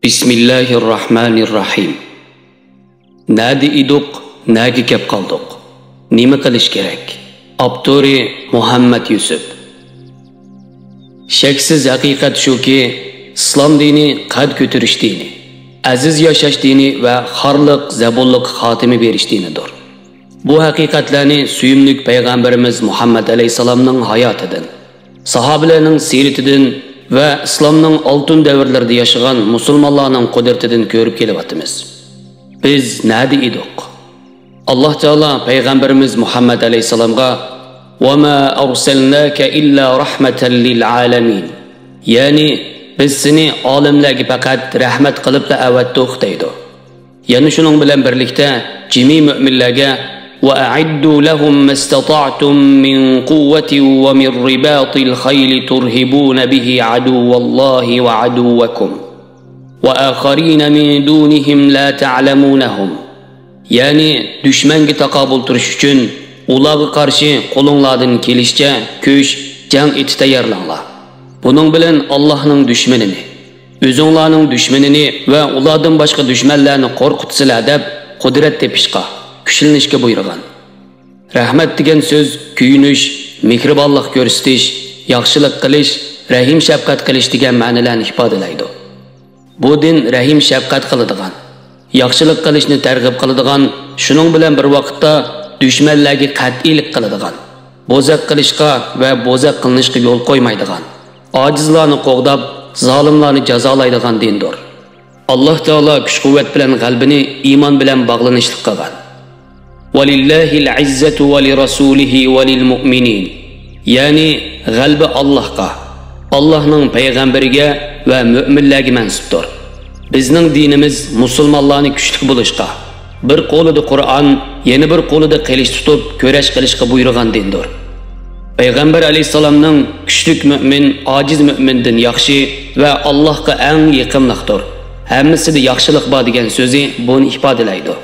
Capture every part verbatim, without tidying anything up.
بىسمىللاھىررەھمانىررەھىم. نەدە ئىدۇق، نەگە كەپ قالدۇق؟ نېمە قىلىش كېرەك؟ ئاپتورى مۇھەممەد يۈسۈپ. شەكسىز ھەقىقەت شۇكى، ئىسلام دىنى قەد كۆتۈرۈش دىنى، ئەزىز ياشاش دىنى ۋە خارلىق، زەبۇنلۇققا خاتىمە بېرىش دىنىدۇر. بۇ ھەقىقەتلەرنى سۆيۈملۈك پەيغەمبىرىمىز مۇھەممەد ئەلەيھىسسالامنىڭ ھاياتىدىن، ساھابىلەرنىڭ سىرىتىدىن ۋە ئىسلامنىڭ ئالتۇن دەۋرلىرىدە ياشىغان مۇسۇلمانلارنىڭ قۇدرىتىدىن كۆرۈپ كېلىۋاتىمىز. بىز نەدە ئىدۇق؟ ئاللاھ تائالا پەيغەمبىرىمىز مۇھەممەد ئەلەيھىسسالامغا، «وما أرسلناك إلا رحمة للعالمين»، يەنى، بىز سېنى ئالەملەرگە پەقەت رەھمەت قىلىپلا ئەۋەتتۇق، دەيدۇ. يەنە شۇنىڭ بىلەن بىرلىكتە، جىمى مۆمىنلەرگە، «وأعدوا لهم ما استطعتم من قوة ومن رباط الخيل ترهبون به عدو الله وعدوكم وآخرين من دونهم لا تعلمونهم»، يەنى دۈشمەنگە تاقابىل تۇرۇش ئۈچۈن ئۇلارغا قارشى قولۇڭلاردىن كېلىشىچە كۈچ، جەڭ ئېتى تەييارلاڭلار. بۇنىڭ بىلەن ئاللاھنىڭ دۈشمىنىنى، ئۆزۈڭلارنىڭ دۈشمىنىنى ۋە ئۇلاردىن باشقا دۈشمەنلەرنى قورقۇتىسىلەر دەپ، قۇدرەت تېپىشقا، كۈچلىنىشكە بۇيرۇغان. رەھمەت دېگەن سۆز كۆيۈنۈش، مېھرىبانلىق كۆرسىتىش، ياخشىلىق قىلىش، رەھىم-شەپقەت قىلىش دېگەن مەنىلەرنى ئىپادىلەيدۇ. بۇ دىن رەھىم-شەپقەت قىلىدىغان، ياخشىلىق قىلىشنى تەرغىب قىلىدىغان، شۇنىڭ بىلەن بىر ۋاقىتتا دۈشمەنلەرگە قەتئىيلىك قىلىدىغان، بوزەك قىلىشقا ۋە بوزەك قىلىنىشقا يول قويمايدىغان، ئاجىزلارنى قوغداپ، زالىملارنى جازالايدىغان دىندۇر. ئاللاھ تائالا كۈچ-قۇۋۋەت بىلەن غەلىبىنى ئىمان بىلەن باغلىنىشلىق قىلغان. «ولله العزة ولرسوله وللمؤمنين»، يەنى غەلىبە ئاللاھقا، ئاللاھنىڭ پەيغەمبىرىگە ۋە مۆمىنلەرگە مەنسۇپتۇر. بىزنىڭ دىنىمىز مۇسۇلمانلارنى كۈچلۈك بولۇشقا، بىر قولىدا قۇرئان، يەنە بىر قولىدا قىلىچ تۇتۇپ كۈرەش قىلىشقا بۇيرۇغان دىندۇر. پەيغەمبەر ئەلەيھىسسالامنىڭ «كۈچلۈك مۆمىن ئاجىز مۆمىندىن ياخشى ۋە ئاللاھقا ئەڭ يېقىملىقتۇر، ھەممىسىدە ياخشىلىق بار» دېگەن سۆزى بۇنى ئىپادىلەيدۇ.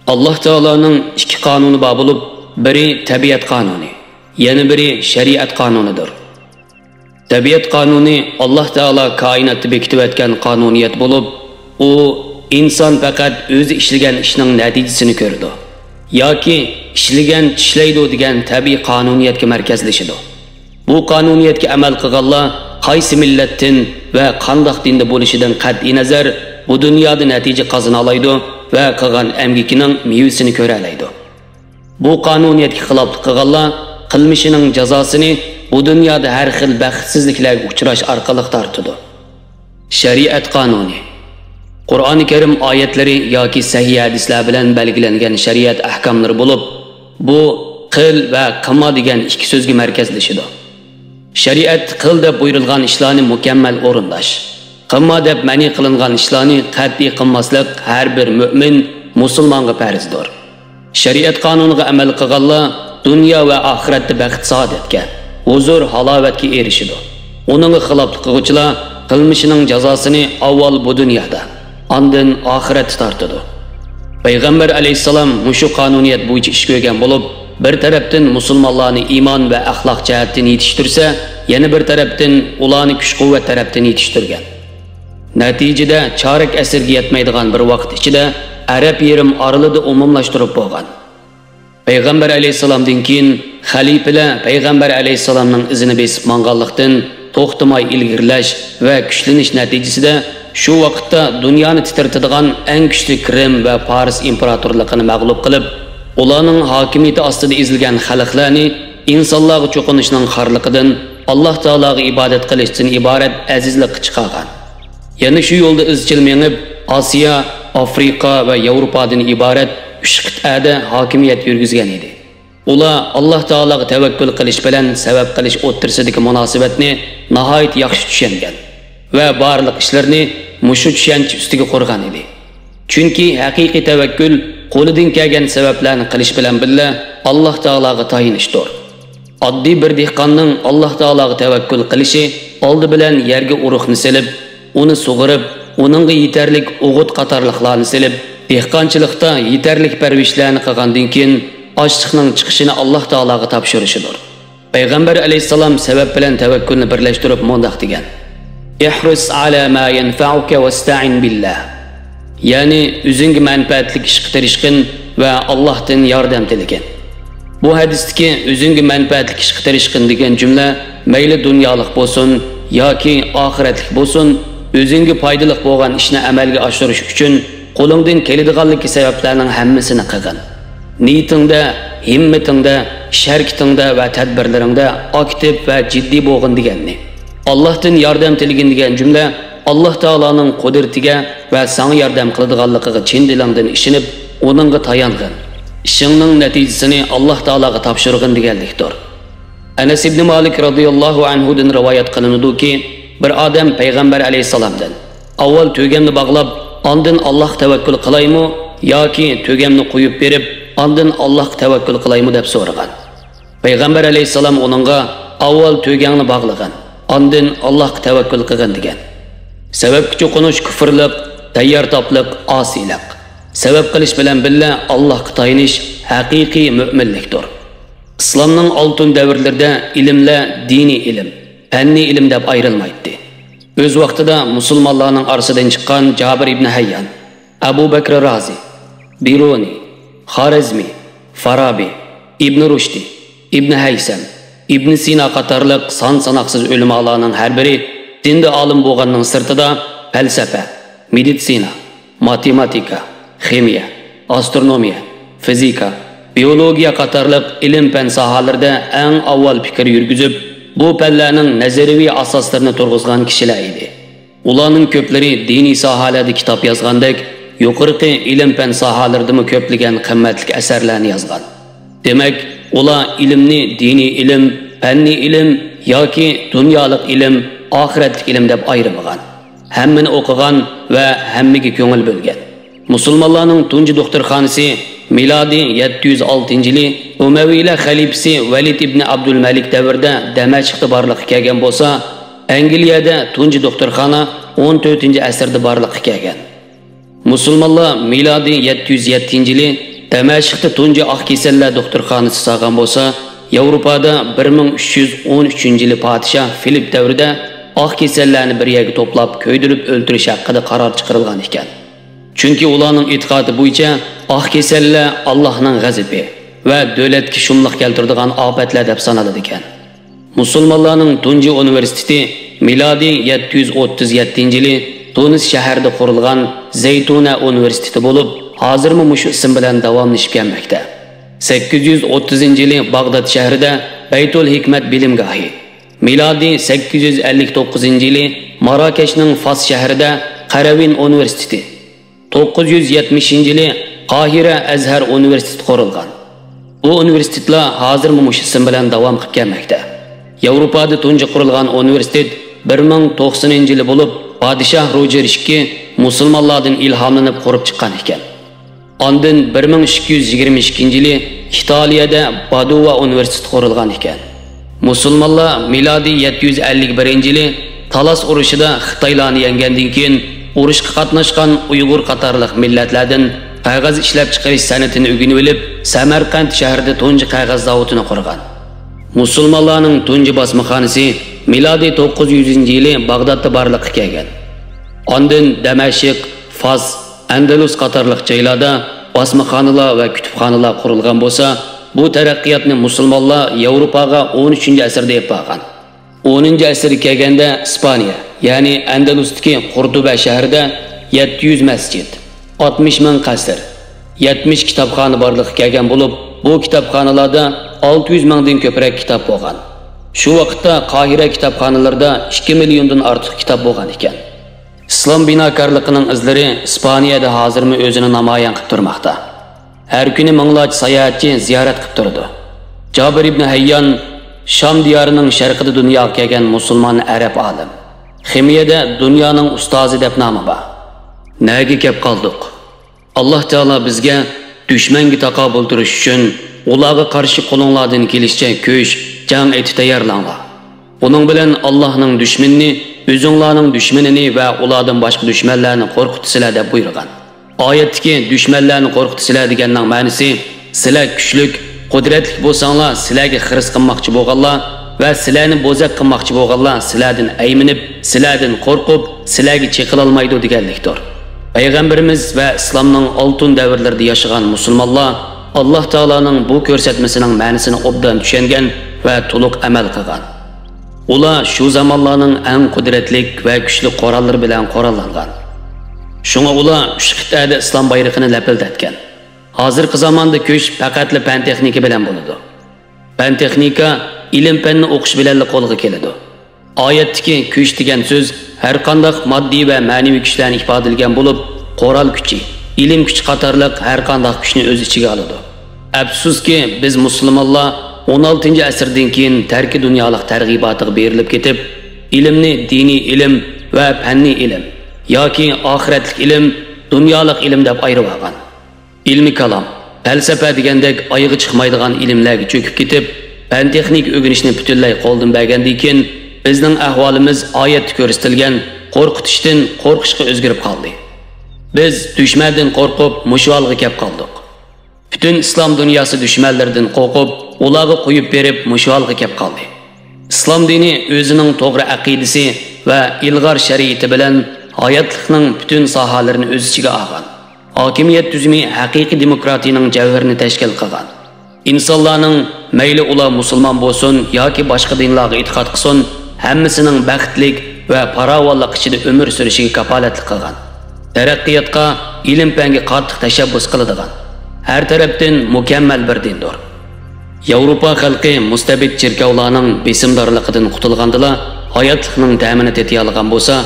ئاللاھ تائالانىڭ ئىككى قانۇنى بار بولۇپ، بىرى تەبىئەت قانۇنى، يەنە بىرى شەرىئەت قانۇنىدۇر. تەبىئەت قانۇنى ئاللاھ تائالا كائىناتتا بېكىتىۋەتكەن قانۇنىيەت بولۇپ، ئۇ ئىنسان پەقەت ئۆزى ئىشلىگەن ئىشنىڭ نەتىجىسىنى كۆرىدۇ ياكى ئىشلىگەن چىشلەيدۇ دېگەن تەبىئىي قانۇنىيەتكە مەركەزلىشىدۇ. بۇ قانۇنىيەتكە ئەمەل قىلغانلار قايسى مىللەتتىن ۋە قانداق دىندا بولۇشىدىن قەتئىينەزەر، بۇ دۇنيادا نەتىجە قازىنالايدۇ ۋە قىلغان ئەمگىكىنىڭ مېۋىسىنى كۆرەلەيدۇ. بۇ قانۇنىيەتكە خىلاپلىق قىلغانلار قىلمىشىنىڭ جازاسىنى بۇ دۇنيادا ھەر خىل بەختسىزلىكلەرگە ئۇچراش ئارقىلىق تارتىدۇ. شەرىئەت قانۇنى. قۇرئانى كەرىم ئايەتلىرى ياكى سەھىھ ھەدىسلەر بىلەن بەلگىلەنگەن شەرىئەت ئەھكاملىرى بولۇپ، بۇ قىل ۋە قىلما دېگەن ئىككى سۆزگە مەركەزلىشىدۇ. شەرىئەتتە قىل دەپ بۇيرۇلغان ئىشلارنى مۇكەممەل ئورۇنداش، قىلما دەپ مەنئى قىلىنغان ئىشلارنى قەتئىي قىلماسلىق ھەر بىر مۆمىن، مۇسۇلمانغا پەرزدۇر. شەرىئەت قانۇنىغا ئەمەل قىلغانلار دۇنيا ۋە ئاخىرەتتە بەخت-سائادەتكە، ھۇزۇر-ھالاۋەتكە ئېرىشىدۇ. ئۇنىڭغا خىلاپلىق قىلغۇچىلار قىلمىشىنىڭ جازاسىنى ئاۋۋال بۇ دۇنيادا، ئاندىن ئاخىرەتتە تارتىدۇ. پەيغەمبەر ئەلەيھىسسالام مۇشۇ قانۇنىيەت بويىچە ئىش كۆرگەن بولۇپ، بىر تەرەپتىن مۇسۇلمانلارنى ئىمان ۋە ئەخلاق جەھەتتىن يېتىشتۈرسە، يەنە بىر تەرەپتىن ئۇلارنى كۈچ-قۇۋۋەت تەرەپتىن يېتىشتۈرگەن. نەتىجىدە، چارەك ئەسىرگە يەتمەيدىغان بىر ۋاقىت ئىچىدە ئەرەب يېرىم ئارىلىدا ئومۇملاشتۇرۇپ بولغان. پەيغەمبەر ئەلەيھىسسالامدىن كېيىن خەلىپىلەر پەيغەمبەر ئەلەيھىسسالامنىڭ ئىزىنى بېسىپ ماڭغانلىقتىن، توختىماي ئىلگىرىلەش ۋە كۈچلىنىش نەتىجىسىدە، شۇ ۋاقىتتا دۇنيانى تىترىتىدىغان ئەڭ كۈچلۈك رىم ۋە پارس ئىمپېراتورلۇقىنى مەغلۇپ قىلىپ، ئۇلارنىڭ ھاكىمىيىتى ئاستىدا ئېزىلگەن خەلقلەرنى ئىنسانلارغا چوقۇنۇشنىڭ خارلىقىدىن ئاللاھ تائالاغا ئىبادەت قىلىشتىن ئىبارەت ئەزىزلىكقا چىقارغان. يەنە شۇ يولدا ئىزچىل مېڭىپ، ئاسىيا، ئافرىقا ۋە ياۋروپادىن ئىبارەت ئۈچ قىتئەدە ھاكىمىيەت يۈرگۈزگەن ئىدى. ئۇلار ئاللاھ تائالاغا تەۋەككۈل قىلىش بىلەن سەۋەب قىلىش ئوتتۇرىسىدىكى مۇناسىۋەتنى ناھايىتى ياخشى چۈشەنگەن ۋە بارلىق ئىشلىرىنى مۇشۇ چۈشەنچە ئۈستىگە قۇرغان ئىدى. چۈنكى ھەقىقىي تەۋەككۈل قولىدىن كەلگەن سەۋەبلەرنى قىلىش بىلەن بىللە ئاللاھ تائالاغا تايىنىشتۇر. ئاددىي بىر دېھقاننىڭ ئاللاھ تائالاغا تەۋەككۈل قىلىشى ئالدى بىلەن يەرگە ئۇرۇقنى سېلىپ، ئۇنى سۇغىرىپ، ئۇنىڭغا يېتەرلىك ئوغۇت قاتارلىقلارنى سېلىپ، دېھقانچىلىقتا يېتەرلىك پەرۋىشلەرنى قىلغاندىن كېيىن، ئاشلىقنىڭ چىقىشىنى ئاللاھ تائالاغا تاپشۇرۇشىدۇر. پەيغەمبەر ئەلەيھىسسالام سەۋەب بىلەن تەۋەككۈلنى بىرلەشتۈرۈپ مۇنداق دېگەن: احرص على ما ينفعك واستعن بالله. يەنى ئۆزۈڭگە مەنپەئەتلىك ئىشقا تىرىشقىن ۋە ئاللاھتىن ياردەم تىلىگىن. بۇ ھەدىستىكى ئۆزۈڭگە مەنپەئەتلىك ئىشقا تىرىشقىن دېگەن جۈملە مەيلى دۇنيالىق بولسۇن ياكى ئاخىرەتلىك بولسۇن، ئۆزۈڭگە پايدىلىق بولغان ئىشنى ئەمەلگە ئاشۇرۇش ئۈچۈن قولۇڭدىن كېلىدىغانلىكى سەۋەبلەرنىڭ ھەممىسىنى قىلغىن. نىيىتىڭدە، ھىممىتىڭدە، ئىش-ھەرىكىتىڭدە ۋە تەدبىرلىرىڭدە ئاكتىپ ۋە جىددىي بولغىن دېگەننى. ئاللاھتىن ياردەم تىلىگىن دېگەن جۈملە ئاللاھ تائالانىڭ قۇدرىتىگە ۋە ساڭا ياردەم قىلىدىغانلىقىغا چىن دىلىڭدىن ئىشىنىپ، ئۇنىڭغا تايانغىن. ئىشىڭنىڭ نەتىجىسىنى ئاللاھ تائالاغا تاپشۇرغىن دېگەنلىكتۇر. ئەنەس ئىبنى مالىك رازىياللاھۇ ئەنھۇدىن رىۋايەت قىلىنىدۇكى، بىر ئادەم پەيغەمبەر ئەلەيھىسسالامدىن، ئاۋۋال تۆگەمنى باغلاپ، ئاندىن ئاللاھقا تەۋەككۈل قىلايمۇ ياكى تۆگەمنى قويۇپ بېرىپ، ئاندىن ئاللاھقا تەۋەككۈل قىلايمۇ دەپ سورىغان. پەيغەمبەر ئەلەيھىسسالام ئۇنىڭغا، ئاۋۋال تۆگەڭنى باغلىغىن، ئاندىن ئاللاھقا تەۋەككۈل قىلغىن دېگەن. سەۋەبكە چوقۇنۇش كۇفرلۇق، تەييارتاپلىق، ئاسىيلىق. سەۋەب قىلىش بىلەن بىللە ئاللاھقا تايىنىش ھەقىقىي مۆمىنلىكتۇر. ئىسلامنىڭ ئالتۇن دەۋرلىرىدە ئىلىملەر دىنىي ئىلىم، پەننىي ئىلىم دەپ ئايرىلمايتتى. ئۆز ۋاقتىدا مۇسۇلمانلارنىڭ ئارىسىدىن چىققان جابىر ئىبنى ھەييان، ئەبۇ بەكرى رازى، بىرۇنى، خارەزمى، فارابى، ئىبنى رۇشدى، ئىبنى ھەيسەم، ئىبنى سىنا قاتارلىق سان-ساناقسىز ئۆلىمالارنىڭ ھەر بىرى دىندا ئالىم بولغاننىڭ سىرتىدا پەلسەپە، مېدىتسىنا، ماتېماتىكا، خىمىيە، ئاسترونومىيە، فىزىكا، بىئولوگىيە قاتارلىق ئىلىم-پەن ساھەلىرىدە ئەڭ ئاۋۋال پىكىر يۈرگۈزۈپ، بۇ پەنلەرنىڭ نەزەرىيىۋى ئاساسلىرىنى تۇرغۇزغان كىشىلەر ئىدى. ئۇلارنىڭ كۆپلىرى دىنىي ساھەلەردە كىتاب يازغاندەك، يۇقىرىقى ئىلىم-پەن ساھەلىرىدىمۇ كۆپلىگەن قىممەتلىك ئەسەرلەرنى يازغان. دېمەك، ئۇلار ئىلىمنى دىنىي ئىلىم، پەننىي ئىلىم ياكى دۇنيالىق ئىلىم، ئاخىرەتلىك ئىلىم دەپ ئايرىمىغان. ھەممىنى ئوقۇغان ۋە ھەممىگە كۆڭۈل بۆلگەن. مۇسۇلمانلارنىڭ تۇنجى دوختۇرخانىسى مىلادىي يەتتە يۈز ئالتىنچى يىلى ئۇمەۋىيلەر خەلىپىسى ۋەلىد ئىبنى ئابدۇلمەلىك دەۋرىدە دەمەشقتا بارلىققا كەلگەن بولسا، ئەنگلىيەدە تۇنجى دوختۇرخانا ئون تۆتىنچى ئەسىردە بارلىققا كەلگەن. مۇسۇلمانلار مىلادىي يەتتە يۈز يەتتىنچى يىلى دەمەشقتا تۇنجى ئاق كېسەللەر دوختۇرخانىسى سالغان بولسا، ياۋروپادا بىر مىڭ ئۈچ يۈز ئون ئۈچىنچى يىلى پادىشاھ فىلىپ دەۋرىدە ئاق كېسەللەرنى بىر يەرگە توپلاپ كۆيدۈرۈپ ئۆلتۈرۈش ھەققىدە قارار چىقىرىلغان ئىكەن. چۈنكى ئۇلارنىڭ ئېتىقادى بويىچە ئاق كېسەللەر ئاللاھنىڭ غەزىپى ۋە دۆلەتكە شۇملۇق كەلتۈرىدىغان ئاپەتلەر دەپ سانىلىدىكەن. مۇسۇلمانلارنىڭ تۇنجى ئۇنىۋېرسىتېتى مىلادىي يەتتە يۈز ئوتتۇز يەتتىنچى يىلى تۇنىس شەھىرىدە قۇرۇلغان زەيتۇنە ئۇنىۋېرسىتېتى بولۇپ، ھازىرمۇ مۇشۇ ئىسىم بىلەن داۋاملىشىپ كەلمەكتە. سەككىز يۈز ئوتتۇزىنچى يىلى باغداد شەھىرىدە بەيتۇل ھېكمەت بىلىمگاھى، مىلادىي سەككىز يۈز ئەللىك توققۇزىنچى يىلى ماراكەشنىڭ فاس شەھىرىدە قەرەۋىن ئۇنىۋېرسىتېتى، توققۇز يۈز يەتمىشىنچى يىلى قاھىرە ئەزھەر ئۇنىۋېرسىتېتى قۇرۇلغان. بۇ ئۇنىۋېرسىتېتلار ھازىرمۇ مۇشۇ ئىسىم بىلەن داۋام قىلىپ كەلمەكتە. ياۋروپادا تۇنجى قۇرۇلغان ئۇنىۋېرسىتېت بىر مىڭ توقسىنىنچى يىلى بولۇپ، پادىشاھ روجېر ئىككى مۇسۇلمانلاردىن ئىلھاملىنىپ قۇرۇپ چىققان ئىكەن. ئاندىن بىر مىڭ ئىككى يۈز يىگىرمە ئىككىنچى يىلى ئىتالىيەدە پادۇۋا ئۇنىۋېرسىتېتى قۇرۇلغان ئىكەن. مۇسۇلمانلار مىلادىي يەتتە يۈز ئەللىك بىرىنچى يىلى تالاس ئۇرۇشىدا خىتايلارنى يەڭگەندىن كېيىن، ئۇرۇشقا قاتناشقان ئۇيغۇر قاتارلىق مىللەتلەردىن قەغەز ئىشلەپچىقىرىش سەنئىتىنى ئۆگىنىۋېلىپ، سەمەرقەنت شەھىرىدە تۇنجى قەغەز زاۋۇتىنى قۇرغان. مۇسۇلمانلارنىڭ تۇنجى باسمىخانىسى مىلادىي توققۇز يۈزىنچى يىلى باغدادتا بارلىققا كەلگەن. ئاندىن دەمەشق، فاس، ئەندەلۇس قاتارلىق جايلاردا باسمىخانىلار ۋە كۇتۇپخانىلار قۇرۇلغان بولسا، بۇ تەرەققىياتنى مۇسۇلمانلار ياۋروپاغا ئون ئۈچىنچى ئەسىردە ئېلىپ بارغان. ئونىنچى ئەسىرگە كەلگەندە ئىسپانىيە، يەنى ئەندەلۇستىكى قۇردۇبە شەھىرىدە يەتتە يۈز مەسچىت، ئاتمىش مىڭ قەسىر، يەتمىش كىتابخانا بارلىققا كەلگەن بولۇپ، بۇ كىتابخانىلاردا ئالتە يۈز مىڭدىن كۆپرەك كىتاب بولغان. شۇ ۋاقىتتا قاھىرە كىتابخانىلىرىدا ئىككى مىليوندىن ئارتۇق كىتاب بولغان ئىكەن. ئىسلام بىناكارلىقىنىڭ ئىزلىرى ئىسپانىيەدە ھازىرمۇ ئۆزىنى نامايان قىلىپ تۇرماقتا. ھەر كۈنى مىڭلارچە ساياھەتچى زىيارەت قىلىپ تۇرىدۇ. جابىر ئىبنى ھەييان شام دىيارىنىڭ شەرقىدە دۇنياغا كەلگەن مۇسۇلمان ئەرەب ئالىم. خىمىيەدە دۇنيانىڭ ئۇستازى دەپ نامى بار. نەگە كەپ قالدۇق؟ ئاللاھ تائالا بىزگە دۈشمەنگە تاقابىل تۇرۇش ئۈچۈن ئۇلارغا قارشى قولۇڭلاردىن كېلىشىچە كۈچ، جەڭ ئېتى تەييارلاڭلار. ئۇنىڭ بىلەن ئاللاھنىڭ دۈشمىنىنى، ئۆزۈڭلارنىڭ دۈشمىنىنى ۋە ئۇلاردىن باشقا دۈشمەنلەرنى قورقۇتىسىلەر دەپ بۇيرۇغان. ئايەتتىكى دۈشمەنلەرنى قورقۇتىسىلەر دېگەننىڭ مەنىسى، سىلەر كۈچلۈك، قۇدرەتلىك بولساڭلار، سىلەرگە خىرىس قىلماقچى بولغانلار ۋە سىلەرنى بوزەك قىلماقچى بولغانلار سىلەردىن ئەيمىنىپ، سىلەردىن قورقۇپ، سىلەرگە چېقىلالمايدۇ دېگەنلىكتۇر. پەيغەمبىرىمىز ۋە ئىسلامنىڭ ئالتۇن دەۋرلىرىدە ياشىغان مۇسۇلمانلار ئاللاھ تائالانىڭ بۇ كۆرسەتمىسىنىڭ مەنىسىنى ئوبدان چۈشەنگەن ۋە تولۇق ئەمەل قىلغان. ئۇلار شۇ زامانلارنىڭ ئەڭ قۇدرەتلىك ۋە كۈچلۈك قوراللىرى بىلەن قوراللانغان. شۇڭا ئۇلار ئۈچ قىتئەدە ئىسلام بايرىقىنى لەپىلدەتكەن. ھازىرقى زاماندا كۈچ پەقەتلا پەن-تېخنىكا بىلەن بولىدۇ. پەن-تېخنىكا ئىلىم-پەننى ئوقۇش بىلەنلا قولغا كېلىدۇ. ئايەتتىكى كۈچ دېگەن سۆز ھەرقانداق ماددىي ۋە مەنىۋى كۈچلەرنى ئىپادىلىگەن بولۇپ، قورال كۈچى، ئىلىم كۈچى قاتارلىق ھەرقانداق كۈچنى ئۆز ئىچىگە ئالىدۇ. ئەپسۇسكى، بىز مۇسۇلمانلار ئون ئالتىنچى ئەسىردىن كېيىن تەركىي دۇنيالىق تەرغىباتىغا بېرىلىپ كېتىپ، ئىلىمنى دىنىي ئىلىم ۋە پەننىي ئىلىم ياكى ئاخىرەتلىك ئىلىم، دۇنيالىق ئىلىم دەپ ئايرىۋالغان. ئىلمىي كالام، پەلسەپە دېگەندەك ئايىغى چىقمايدىغان ئىلىملەرگە چۆكۈپ كېتىپ، پەن-تېخنىكا ئۆگىنىشنى پۈتۈنلەي قولدىن بەرگەندىن كېيىن، بىزنىڭ ئەھۋالىمىز ئايەتتە كۆرسىتىلگەن قورقۇتۇشتىن قورقۇشقا ئۆزگىرىپ قالدى. بىز دۈشمەندىن قورقۇپ، مۇشۇ ھالغا كەپ قالدۇق. پۈتۈن ئىسلام دۇنياسى دۈشمەنلىرىدىن قورقۇپ، ئۇلارغا قويۇپ بېرىپ، مۇشۇ ھالغا كەپ قالدى. ئىسلام دىنى ئۆزىنىڭ توغرا ئەقىدىسى ۋە ئىلغار شەرىئىتى بىلەن ھاياتلىقنىڭ پۈتۈن ساھەلىرىنى ئۆز ئىچىگە ئالغان. ھاكىمىيەت تۈزۈمى ھەقىقىي دېموكراتىيىنىڭ جەۋھىرىنى تەشكىل قىلغان. ئىنسانلارنىڭ مەيلى ئۇلار مۇسۇلمان بولسۇن ياكى باشقا دىنلارغا ئېتىقاد قىلسۇن، ھەممىسىنىڭ بەختلىك ۋە پاراۋانلىق ئىچىدە ئۆمۈر سۈرۈشىگە كاپالەتلىك قىلغان. تەرەققىياتقا، ئىلىم-پەنگە قاتتىق تەشەببۇس قىلىدىغان، ھەر تەرەپتىن مۇكەممەل بىر دىندۇر. ياۋروپا خەلقى مۇستەبىت چېركاۋلارنىڭ بېسىمدارلىقىدىن قۇتۇلغاندىلا، ھاياتلىقنىڭ تەمىنى تېتىيالىغان بولسا،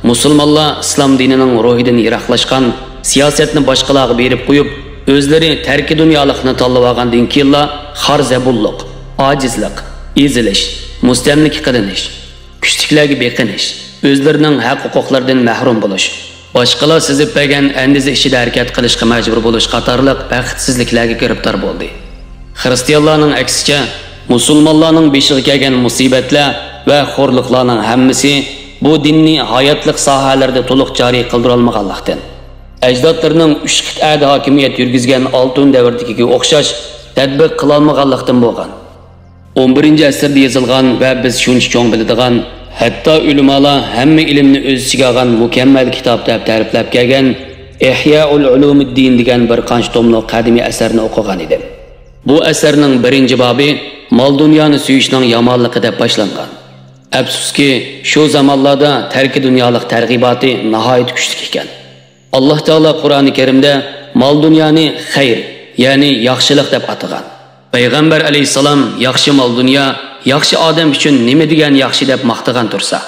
مۇسۇلمانلار ئىسلام دىنىنىڭ روھىدىن يىراقلاشقان، سىياسەتنى باشقىلارغا بېرىپ قويۇپ، ئۆزلىرى تەركىي دۇنيالىقنى تاللىۋالغاندىن كېيىنلا خار زەبۇنلۇق، ئاجىزلىق، ئېزىلىش، مۇستەملىكە قىلىنىش، كۈچلۈكلەرگە بېقىنىش، ئۆزلىرىنىڭ ھەق-ھوقۇقلىرىدىن مەھرۇم بولۇش، باشقىلار سىزىپ بەرگەن ئەندىزە ئىچىدە ھەرىكەت قىلىشقا مەجبۇر بولۇش قاتارلىق بەختسىزلىكلەرگە گىرىپتار بولدى. خىرىستىيانلارنىڭ ئەكسىچە، مۇسۇلمانلارنىڭ بېشىغا كەلگەن مۇسىبەتلەر ۋە خورلۇقلارنىڭ ھەممىسى بۇ دىننى ھاياتلىق ساھەلىرىدە تولۇق جارى قىلدۇرالمىغانلىقتىن، ئەجدادلىرىنىڭ ئۈچ قىتئەدە ھاكىمىيەت يۈرگۈزگەن ئالتۇن دەۋرىدىكىگە ئوخشاش تەتبىق قىلالمىغانلىقتىن بولغان. ئون بىرىنچى ئەسىردە يېزىلغان ۋە بىز شۇنچە چوڭ بىلىدىغان، ھەتتا ئۆلىمالار ھەممە ئىلىمنى ئۆز ئىچىگە ئالغان مۇكەممەل كىتاب دەپ تەرىپلەپ كەلگەن ئىھيائۇل ئۇلۇمىددىن دېگەن بىر قانچە توملۇق قەدىمىي ئەسەرنى ئوقۇغان ئىدىم. بۇ ئەسەرنىڭ بىرىنچى بابى مال-دۇنيانى سۆيۈشنىڭ يامانلىقى دەپ باشلانغان. ئەپسۇسكى، شۇ زامانلاردا تەركىي دۇنيالىق تەرغىباتى ناھايىتى كۈچلۈك ئىكەن. ئاللاھ تائالا قۇرئانى كەرىمدە مال-دۇنيانى خەير، يەنى ياخشىلىق دەپ ئاتىغان. پەيغەمبەر ئەلەيھىسسالام ياخشى مال-دۇنيا، ياخشى ئادەم ئۈچۈن نېمە دېگەن ياخشى دەپ ماختىغان تۇرسا،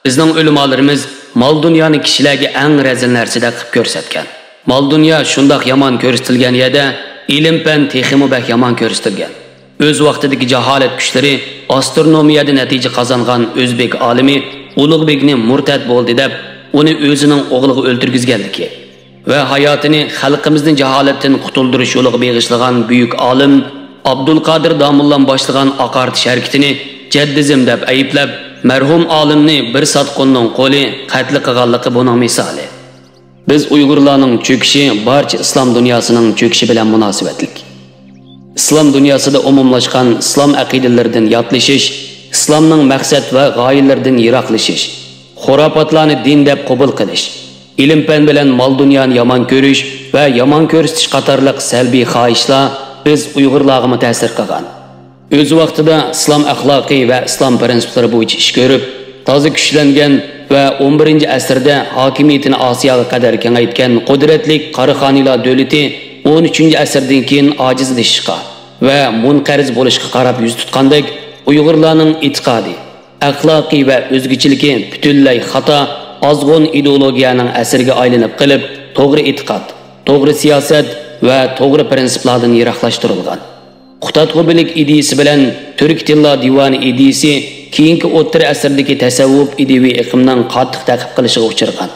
بىزنىڭ ئۆلىمالىرىمىز مال-دۇنيانى كىشىلەرگە ئەڭ رەزىل نەرسىدەك قىلىپ كۆرسەتكەن. مال-دۇنيا شۇنداق يامان كۆرسىتىلگەن يەردە، ئىلىم-پەن تېخىمۇ بەك يامان كۆرسىتىلگەن. ئۆز ۋاقتىدىكى جاھالەت كۈچلىرى ئاسترونومىيەدە نەتىجە قازانغان ئۆزبېك ئالىمى ئۇلۇغبېگنى مۇرتەت بولدى دەپ، ئۇنى ئۆزىنىڭ ئوغلىغا ئۆلتۈرگۈزگەنلىكى ۋە ھاياتىنى خەلقىمىزنى جاھالەتتىن قۇتۇلدۇرۇش يولىغا بېغىشلىغان بۈيۈك ئالىم ئابدۇلقادىر داموللام باشلىغان ئاقارتىش ھەرىكىتىنى جەددىزم دەپ ئەيىبلەپ، مەرھۇم ئالىمنى بىر ساتقۇننىڭ قولى قەتل قىلغانلىقى بۇنىڭ مىسالى. بىز ئۇيغۇرلارنىڭ چۆكۈشى بارچە ئىسلام دۇنياسىنىڭ چۆكۈشى بىلەن مۇناسىۋەتلىك. ئىسلام دۇنياسىدا ئومۇملاشقان ئىسلام ئەقىدىلىرىدىن ياتلىشىش، ئىسلامنىڭ مەقسەت ۋە غايىلىرىدىن يىراقلىشىش، خۇراپاتلارنى دىن دەپ قوبۇل قىلىش، ئىلىم-پەن بىلەن مال-دۇنيانى يامان كۆرۈش ۋە يامان كۆرسىتىش قاتارلىق سەلبىي خاھىشلار بىز ئۇيغۇرلارغىمۇ تەسىر قىلغان. ئۆز ۋاقتىدا ئىسلام ئەخلاقى ۋە ئىسلام پىرىنسىپلىرى بويىچە ئىش كۆرۈپ، تازا كۈچلەنگەن ۋە ئون بىرىنچى ئەسىردە ھاكىمىيىتىنى ئاسىياغا قەدەر كېڭەيتكەن قۇدرەتلىك قاراخانىيلار دۆلىتى ئون ئۈچىنچى ئەسىردىن كېيىن ئاجىزلىشىشقا ۋە مۇنقەرز بولۇشقا قاراپ يۈز تۇتقاندەك، ئۇيغۇرلارنىڭ ئېتىقادى، ئەخلاقى ۋە ئۆزگىچىلىكى پۈتۈنلەي خاتا، ئازغۇن ئىدېئولوگىيەنىڭ ئەسىرىگە ئايلىنىپ قېلىپ، توغرا ئېتىقاد، توغرا سىياسەت ۋە توغرا پىرىنسىپلاردىن يىراقلاشتۇرۇلغان. قۇتادغۇبىلىك ئىدىيىسى بىلەن تۈركىي تىللار دىۋانى ئىدىيىسى كېيىنكى ئوتتۇرا ئەسىردىكى تەسەۋۋۇپ ئىدىيىۋى ئېقىمنىڭ قاتتىق تەقىب قىلىشىغا ئۇچرىغان.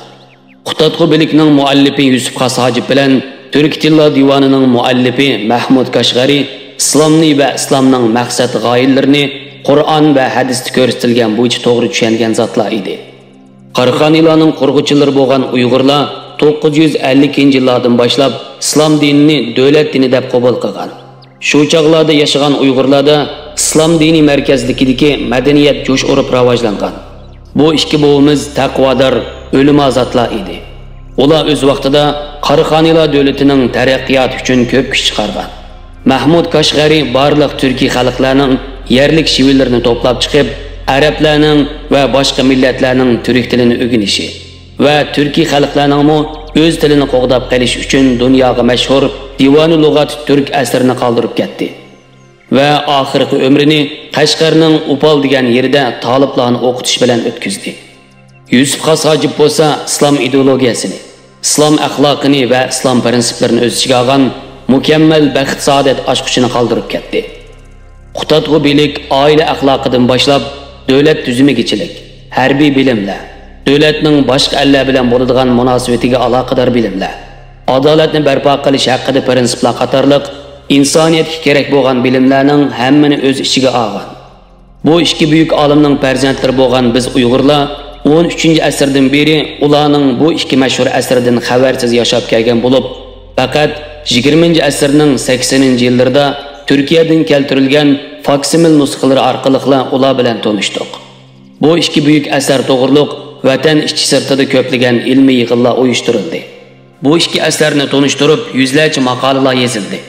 قۇتادغۇبىلىكنىڭ مۇئەللىپى يۈسۈپ خاس ھاجىپ بىلەن تۈركىي تىللار دىۋانىنىڭ مۇئەللىپى مەھمۇد كاشغەرى ئىسلامنى ۋە ئىسلامنىڭ مەقسەت غايىلىرىنى قۇرئان ۋە ھەدىستە كۆرسىتىلگەن بويىچە توغرا چۈشەنگەن زاتلار ئىدى. قاراخانىيلارنىڭ قۇرغۇچىلىرى بولغان ئۇيغۇرلار توققۇز يۈز ئەللىكىنچى يىللاردىن باشلاپ ئىسلام دىنىنى دۆلەت دىنى دەپ قوبۇل قىلغان. شۇ چاغلاردا ياشىغان ئۇيغۇرلاردا ئىسلام دىنىي مەركەزلىكىدىكى مەدەنىيەت جۇش ئۇرۇپ راۋاجلانغان. بۇ ئىككى بوۋىمىز تەقۋادار، ئۆلىما زاتلار ئىدى. ئۇلار ئۆز ۋاقتىدا قاراخانىيلار دۆلىتىنىڭ تەرەققىياتى ئۈچۈن كۆپ كۈچ چىقارغان. مەھمۇد كاشغەرى بارلىق تۈركىي خەلقلەرنىڭ يەرلىك شىۋىلىرىنى توپلاپ چىقىپ، ئەرەبلەرنىڭ ۋە باشقا مىللەتلەرنىڭ تۈرك تىلىنى ئۆگىنىشى ۋە تۈركىي خەلقلەرنىڭمۇ ئۆز تىلىنى قوغداپ قېلىش ئۈچۈن دۇنياغا مەشھۇر دىۋانۇ لۇغات تۈرك ئەسىرىنى قالدۇرۇپ كەتتى. ۋە ئاخىرقى ئۆمرىنى قەشقەرنىڭ ئۇپال دېگەن يېرىدە تالىپلارنى ئوقۇتۇش بىلەن ئۆتكۈزدى. يۈسۈپ خاس ھاجىپ بولسا ئىسلام ئىدېئولوگىيەسىنى، ئىسلام ئەخلاقىنى ۋە ئىسلام پىرىنسىپلىرىنى ئۆز ئىچىگە ئالغان مۇكەممەل بەخت-سائادەت ئاچقۇچىنى قالدۇرۇپ كەتتى. قۇتادغۇ بىلىك ئائىلە ئەخلاقىدىن باشلاپ، دۆلەت تۈزۈمىگىچىلىك، ھەربىي بىلىملەر، دۆلەتنىڭ باشقا ئەللەر بىلەن بولىدىغان مۇناسىۋىتىگە ئالاقىدار بىلىملەر، ئادالەتنى بەرپا قىلىش ھەققىدە پىرىنسىپلار قاتارلىق ئىنسانىيەتكە كېرەك بولغان بىلىملەرنىڭ ھەممىنى ئۆز ئىچىگە ئالغان. بۇ ئىككى بۈيۈك ئالىمنىڭ پەرزەنتلىرى بولغان بىز ئۇيغۇرلار ئون ئۈچىنچى ئەسىردىن بېرى ئۇلارنىڭ بۇ ئىككى مەشھۇر ئەسىرىدىن خەۋەرسىز ياشاپ كەلگەن بولۇپ، پەقەت يىگىرمىنچى ئەسىرنىڭ سەكسىنىنچى يىللىرىدا تۈركىيەدىن كەلتۈرۈلگەن فاكسىمىل نۇسخىلىرى ئارقىلىقلا ئۇلار بىلەن تونۇشتۇق. بۇ ئىككى بۈيۈك ئەسەر توغرۇلۇق ۋەتەن ئىچى-سىرتىدا كۆپلىگەن ئىلمىي يىغىنلار ئۇيۇشتۇرۇلدى. بۇ ئىككى ئەسەرنى تونۇشتۇرۇپ، يۈزلەرچە ماقالىلار يېزىلدى.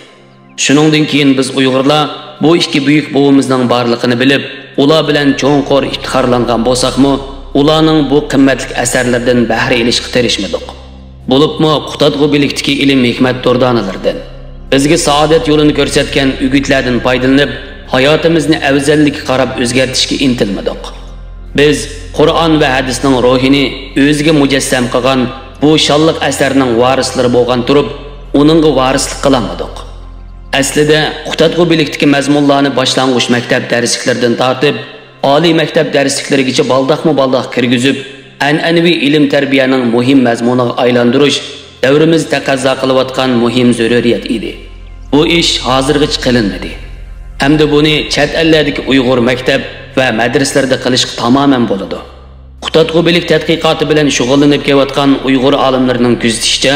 شۇنىڭدىن كېيىن بىز ئۇيغۇرلار بۇ ئىككى بۈيۈك بوۋىمىزنىڭ بارلىقىنى بىلىپ، ئۇلار بىلەن چوڭقۇر ئىپتىخارلانغان بولساقمۇ، ئۇلارنىڭ بۇ قىممەتلىك ئەسەرلىرىدىن بەھرە ئېلىشقا تىرىشمىدۇق. بولۇپمۇ قۇتادغۇ بىلىكتىكى ئىلىم-ھېكمەت دۇردانىلىرىدىن، بىزگە سائادەت يولىنى كۆرسەتكەن ئۈگۈتلەردىن پايدىلىنىپ، ھاياتىمىزنى ئەۋزەللىككە قاراپ ئۆزگەرتىشكە ئىنتىلمىدۇق. بىز قۇرئان ۋە ھەدىسنىڭ روھىنى ئۆزىگە مۇجەسسەم قىلغان بۇ شانلىق ئەسەرنىڭ ۋارىسلىرى بولغان تۇرۇپ، ئۇنىڭغا ۋارىسلىق قىلالمىدۇق. ئەسلىدە، قۇتادغۇ بىلىكتىكى مەزمۇنلارنى باشلانغۇچ مەكتەپ دەرسلىكلىرىدىن تارتىپ، ئالىي مەكتەپ دەرسلىكلىرىگىچە بالداقمۇ بالداق كىرگۈزۈپ، ئەنئەنىۋى ئىلىم-تەربىيەنىڭ مۇھىم مەزمۇنىغا ئايلاندۇرۇش دەۋرىمىز تەقەززا قىلىۋاتقان مۇھىم زۆرۈرىيەت ئىدى. بۇ ئىش ھازىرغىچە قىلىنمىدى. ئەمدى بۇنى چەت ئەللەردىكى ئۇيغۇر مەكتەپ ۋە مەدرىسىلىرىدە قىلىشقا تامامەن بولىدۇ. قۇتادغۇ بىلىك تەتقىقاتى بىلەن شۇغۇللىنىپ كېلىۋاتقان ئۇيغۇر ئالىملىرىنىڭ كۆزىتىشىچە،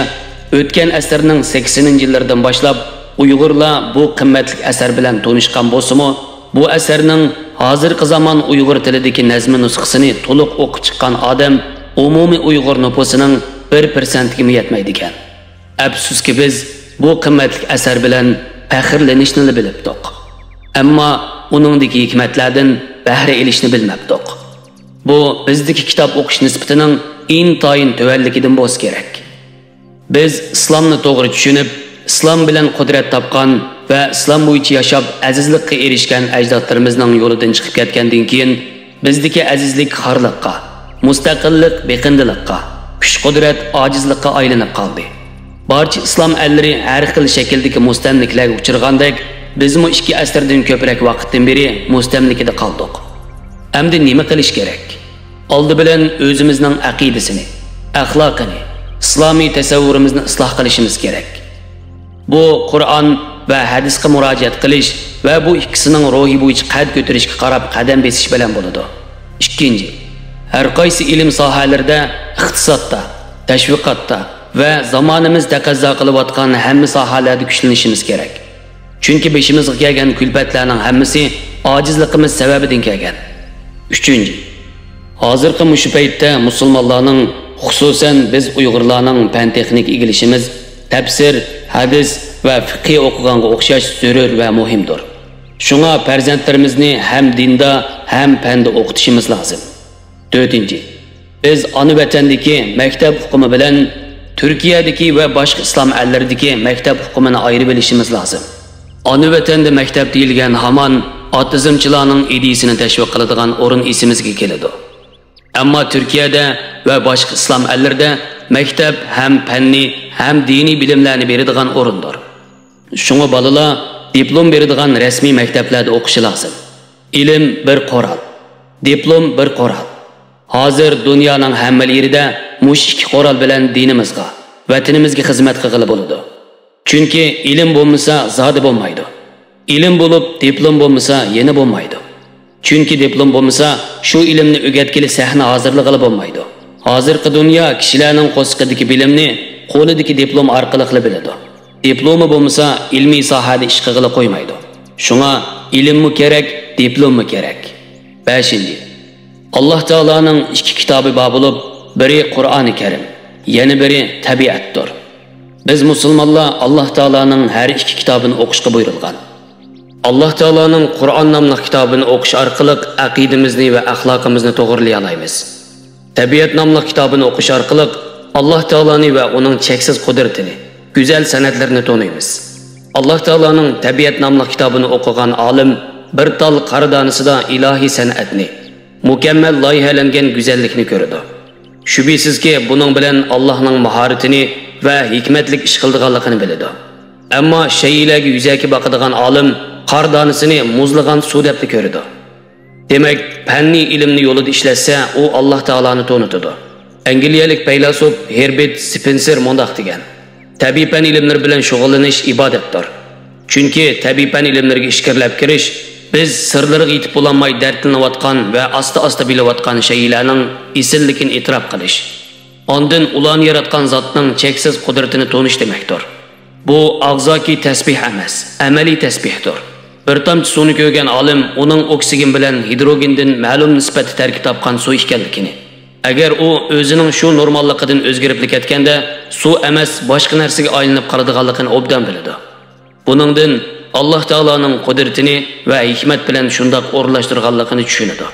ئۆتكەن ئەسىرنىڭ سەكسىنىنچى يىللىرىدىن باشلاپ ئۇيغۇرلار بۇ قىممەتلىك ئەسەر بىلەن تونۇشقان بولسىمۇ، بۇ ئەسەرنىڭ ھازىرقى زامان ئۇيغۇر تىلىدىكى نەزمە نۇسخىسىنى تولۇق ئوقۇپ چىققان ئادەم ئومۇمىي ئۇيغۇر نوپۇسىنىڭ بىر پىرسەنتىگىمۇ يەتمەيدىكەن. ئەپسۇسكى، بىز بۇ قىممەتلىك ئەسەر بىلەن پەخىرلىنىشنىلا بىلىپتۇق. ئەمما ئۇنىڭدىكى ھېكمەتلەردىن بەھرە ئېلىشنى بىلمەپتۇق. بۇ بىزدىكى كىتاب ئوقۇش نىسبىتىنىڭ ئىنتايىن تۆۋەنلىكىدىن بولسا كېرەك. بىز ئىسلامنى توغرا چۈشىنىپ، ئىسلام بىلەن قۇدرەت تاپقان ۋە ئىسلام بويىچە ياشاپ ئەزىزلىققا ئېرىشكەن ئەجدادلىرىمىزنىڭ يولىدىن چىقىپ كەتكەندىن كېيىن، بىزدىكى ئەزىزلىك خارلىققا، مۇستەقىللىق بېقىندىلىققا، كۈچ-قۇدرەت ئاجىزلىققا ئايلىنىپ قالدى. بارچە ئىسلام ئەللىرى ھەر خىل شەكىلدىكى مۇستەملىكىلەرگە ئۇچرىغاندەك، بىزمۇ ئىككى ئەسىردىن كۆپرەك ۋاقىتتىن بېرى مۇستەملىكىدە قالدۇق. ئەمدى نېمە قىلىش كېرەك؟ ئالدى بىلەن ئۆزىمىزنىڭ ئەقىدىسىنى، ئەخلاقىنى، ئىسلامىي تەسەۋۋۇرىمىزنى ئىسلاھ قىلىشىمىز كېرەك. بۇ قۇرئان ۋە ھەدىسقا مۇراجىئەت قىلىش ۋە بۇ ئىككىسىنىڭ روھى بويىچە قەد كۆتۈرۈشكە قاراپ قەدەم بېسىش بىلەن بولىدۇ. ئىككىنچى، ھەر قايسى ئىلىم ساھەلىرىدە، ئىقتىسادتا، تەشۋىقاتتا ۋە زامانىمىز تەقەززا قىلىۋاتقان ھەممە ساھەلەردە كۈچلىنىشىمىز كېرەك. چۈنكى بېشىمىزغا كەلگەن كۈلپەتلەرنىڭ ھەممىسى ئاجىزلىقىمىز سەۋەبىدىن كەلگەن. ئۈچىنچى، ھازىرقى مۇشۇ پەيتتە مۇسۇلمانلارنىڭ، خۇسۇسەن بىز ئۇيغۇرلارنىڭ پەن-تېخنىكا ئىگىلىشىمىز تەپسىر، ھەدىس ۋە فىقھى ئوقۇغانغا ئوخشاش زۆرۈر ۋە مۇھىمدۇر. شۇڭا پەرزەنتلىرىمىزنى ھەم دىندا، ھەم پەندە ئوقۇتۇشىمىز لازىم. تۆتىنچى، بىز ئانا ۋەتەندىكى مەكتەپ ئۇقۇمى بىلەن تۈركىيەدىكى ۋە باشقا ئىسلام ئەللىرىدىكى مەكتەپ ئۇقۇمىنى ئايرىۋېلىشىمىز لازىم. ئانا ۋەتەندە مەكتەپ دېيىلگەن ھامان ئاتېزمچىلارنىڭ ئىدىيىسىنى تەشۋىق قىلىدىغان ئورۇن ئېسىمىزگە كېلىدۇ. ئەمما تۈركىيەدە ۋە باشقا ئىسلام ئەللىرىدە مەكتەپ ھەم پەننى، ھەم دىنىي بىلىملەرنى بېرىدىغان ئورۇندۇر. شۇڭا بالىلار دىپلوم بېرىدىغان رەسمىي مەكتەپلەردە ئوقۇشى لازىم. ئىلىم بىر قورال، دىپلوم بىر قورال. ھازىر دۇنيانىڭ ھەممە يېرىدە مۇشۇ ئىككى قورال بىلەن دىنىمىزغا، ۋەتىنىمىزگە خىزمەت قىلغىلى بولىدۇ. چۈنكى ئىلىم بولمىسا زادى بولمايدۇ. ئىلىم بولۇپ، دىپلوم بولمىسا يەنە بولمايدۇ. چۈنكى دىپلوم بولمىسا، شۇ ئىلىمنى ئۆگەتكىلى سەھنە ھازىرلىغىلى بولمايدۇ. ھازىرقى دۇنيا كىشىلەرنىڭ قورسىقىدىكى بىلىمنى قولىدىكى دىپلوم ئارقىلىقلا بىلىدۇ. دىپلومى بولمىسا، ئىلمىي ساھەدە ئىش قىلغىلى قويمايدۇ. شۇڭا ئىلىممۇ كېرەك، دىپلوممۇ كېرەك؟ بەشىنچى، ئاللاھ تائالانىڭ ئىككى كىتابى بار بولۇپ، بىرى قۇرئانى كەرىم، يەنە بىرى تەبىئەتتۇر. بىز مۇسۇلمانلار ئاللاھ تائالانىڭ ھەر ئىككى كىتابىنى ئوقۇشقا بۇيرۇلغان. ئاللاھ تائالانىڭ قۇرئان ناملىق كىتابىنى ئوقۇش ئارقىلىق ئەقىدىمىزنى ۋە ئەخلاقىمىزنى توغرىلىيالايمىز. تەبىئەت ناملىق كىتابىنى ئوقۇش ئارقىلىق ئاللاھ تائالانى ۋە ئۇنىڭ چەكسىز قۇدرىتىنى، گۈزەل سەنئەتلىرىنى تونۇيمىز. ئاللاھ تائالانىڭ تەبىئەت ناملىق كىتابىنى ئوقۇغان ئالىم بىر تال قار دانىسىدا ئىلاھىي سەنئەتنى، مۇكەممەل لايىھەلەنگەن گۈزەللىكنى كۆرىدۇ. شۈبھىسىزكى، بۇنىڭ بىلەن ئاللاھنىڭ ماھارىتىنى ۋە ھېكمەتلىك ئىش قىلىدىغانلىقىنى بىلىدۇ. ئەمما شەيئىلەرگە يۈزەكى باقىدىغان ئالىم قار دانىسىنى مۇزلىغان سۇ دەپلا كۆرىدۇ. دېمەك، پەننىي ئىلىمنى يولىدا ئىشلەتسە، ئۇ ئاللاھ تائالانى تونۇتىدۇ. ئەنگلىيەلىك پەيلاسوپ ھېربېرت سپېنسېر مۇنداق دېگەن: تەبىئىي پەن ئىلىملىرى بىلەن شۇغۇللىنىش ئىبادەتتۇر. چۈنكى تەبىئىي پەن ئىلىملىرىگە ئىچكىرىلەپ كىرىش، بىز سىرلىرىغا يېتىپ بولالماي دەردلىنىۋاتقان ۋە ئاستا-ئاستا بىلىۋاتقان شەيئىلەرنىڭ ئېسىللىكىنى ئېتىراپ قىلىش، ئاندىن ئۇلارنى ياراتقان زاتنىڭ چەكسىز قۇدرىتىنى تونۇش دېمەكتۇر. بۇ ئاغزاكى تەسبىھ ئەمەس، ئەمەلىي تەسبىھتۇر. بىر تامچە سۇنى كۆرگەن ئالىم ئۇنىڭ ئوكسىگېن بىلەن ھىدروگېندىن مەلۇم نىسبەتتە تەركىب تاپقان سۇ ئىكەنلىكىنى، ئەگەر ئۇ ئۆزىنىڭ شۇ نورماللىقىدىن ئۆزگىرىپلا كەتكەندە، سۇ ئەمەس، باشقا نەرسىگە ئايلىنىپ قالىدىغانلىقىنى ئوبدان بىلىدۇ. بۇنىڭدىن ئاللاھ تائالانىڭ قۇدرىتىنى ۋە ھېكمەت بىلەن شۇنداق ئورۇنلاشتۇرغانلىقىنى چۈشىنىدۇ.